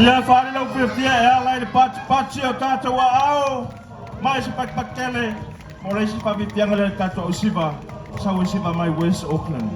Ia faaali lou fiafia e ala i le patipati o tatou aao ma i se patipati tele mo le isi faafiafiaga lea i le tatou ausiva, sau e siva mai West Auckland.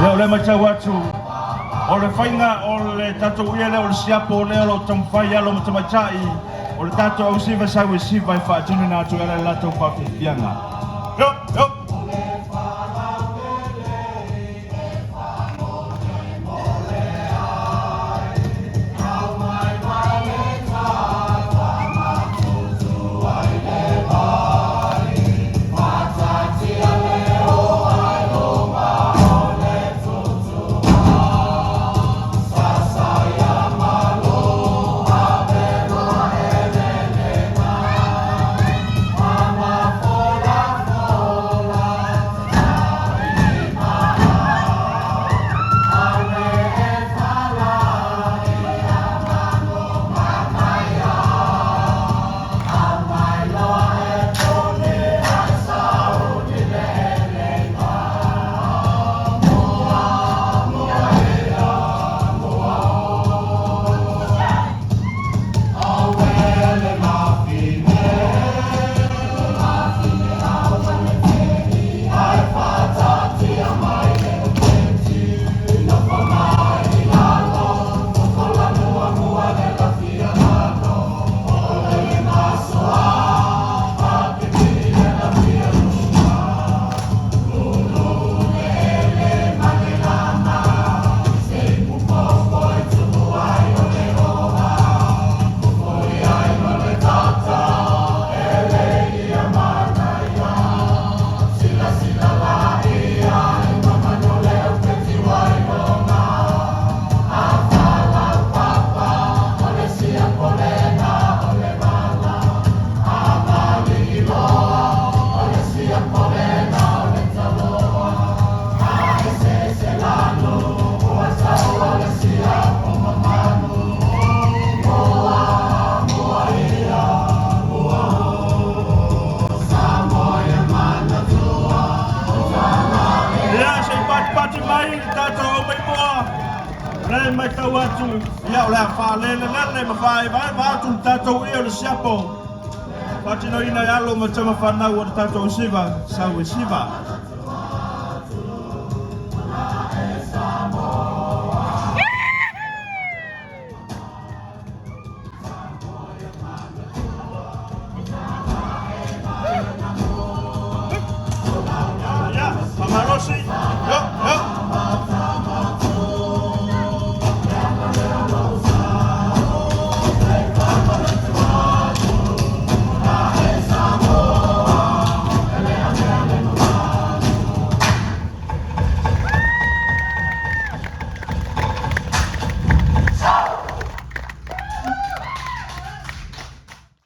Ia, o lea e matau atu, o le faiga o le tatou ia lea o le siapo lea o lo o taumafai alo ma tamaitai o le tatou ausiva sau e siva e faatinoina atu e ala i le latou faafiafiaga. Yo, yo. Ia, se i patipati mai le tatou aumaimoa. O lea e matau atu, ia o le a faalelelele ma faaevaeva atu le tatou ia o le siapo. Faatinoina e alo ma tama fanau o le tatou siva, sau e siva.